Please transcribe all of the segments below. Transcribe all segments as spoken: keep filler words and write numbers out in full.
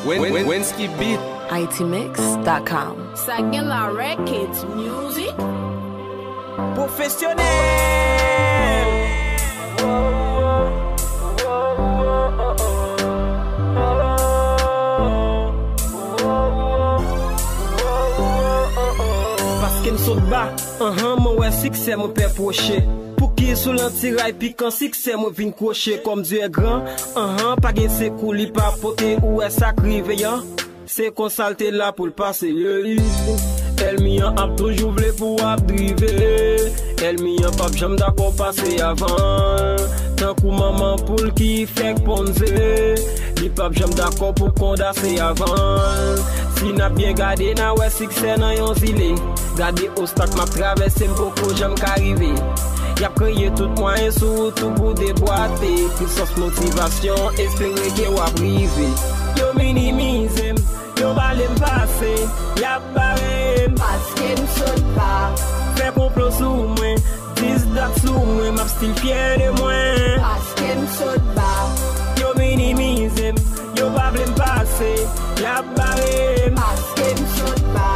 Win- Win- Winsky Beat. I T mix dot com. Sa gen la Records Music. Pwofesyonèl. Paske m sot ba, anhan, mwen wè siksè mwen pè pwoche. Pouki sou lantiray pikan siksè mwen vin kwoche kòm Dye gran, anhan, pa gen sekou li pa pote ou wè sa k rive an. Se konsa l te la pou l pase, yeah. Ènmi an ap toujou vle pou w ap drive. Ènmi an p ap janm dakò pase avan l. Tankou manman poul ki fèk ponn ze, li p ap janm dakò pou kondase avan l. Si n ap byen gade, n a wè siksè nan yon zile. Gade ostak m ap travèse, m poko janm ka rive. Y ap kreye tout mwayen sou wout ou pou debwate. Pisans motivasyon, espere ke w ap rive. Yo minimize m, yo pa vle m pase, y ap bare m. Paske m sot ba. Fè konplo sou mwen, dis dat sou mwen, m ap still fyè de mwen. Paske m sot ba. Yo minimize m, yo pa vle m pase, y ap bare m. Paske m sot ba.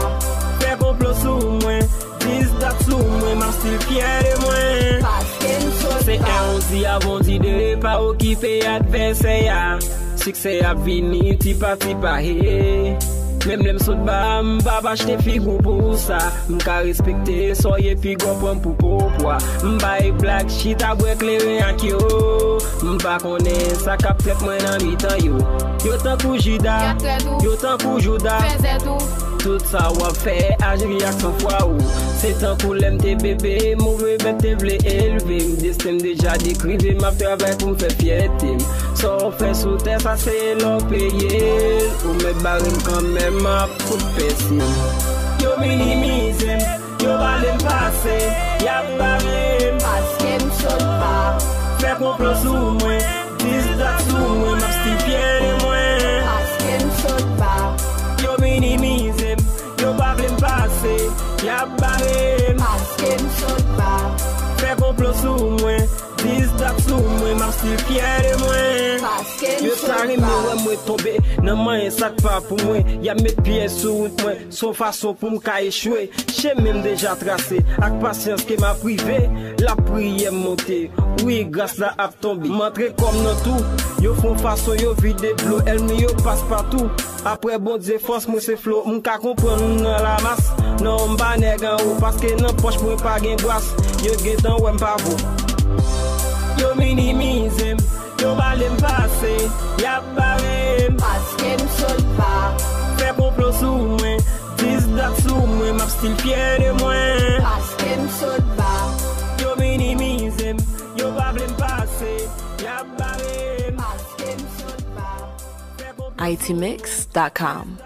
Fè konplo sou mwen, dis dat sou mwen, m ap still fyè de mwen. Paske m sot ba. Se L di avan di de, pa okipe advèsè a. Siksè ap vini tipa tipa, he. Menm lè m sot ba, m p ap achte figi w pou sa. M ka respekte sa w ye, piga w pran m pou popwa. M bay blag, chita bwè kleren ak yo. M pa konnen sa k ap fèt mwen nan mitan yo. Yo tankou Jida, yo tankou Jouda. Tout sa w ap fè, aji ak san fwa ou. Se tankou lè m te bebe, move bèt te vle elve m. Desten m deja dekrive, m ap travay pou m fè fyète m. Sa w fè sou tè sa se lè w peye l. Ou mèt bare m kanmenm, m ap fout pèse m. Yo minimize m, yo pa vle m pase, y ap bare m. Paske m sot ba. Fè konplo sou mwen, dis dat sou mwen, m ap still fyè de mwen. Paske m sot ba. Yo minimize m, yo pa vle m pase, y ap bare m. Paske m sot ba. Fè konplo sou mwen, dis dat sou mwen, m ap still fyè de mwen. Paske m sot ba. Yo ta renmen wè mwen tonbe nan manyen sa k pa pou mwen. Y ap met pyèj sou wout mwen, s on fason pou m ka echwe. Chemen m deja trase, ak pasyans ke m ap rive. Lapriyè m monte, wi, gras la ap tonbe. M antre kò m nan tou, yo fè on fason yo vide dlo, ènmi yo passe partout. Apre Bondye fòs mwen se flo, m ka konprann m nan lamas. Non, m pa nèg anwo, paske nan pòch mwen pa gen bras. Yo gentan wè m pa vo. Yo minimize m, yo pa vle m pase, y ap bare m. Paske m sot ba. Fè konplo sou mwen, dis dat sou mwen, m ap still fyè de mwen. Paske m sot ba. Yo minimize m, yo pa vle m pase, y ap bare m. Paske m sot ba. Fè konplo I T mix dot com.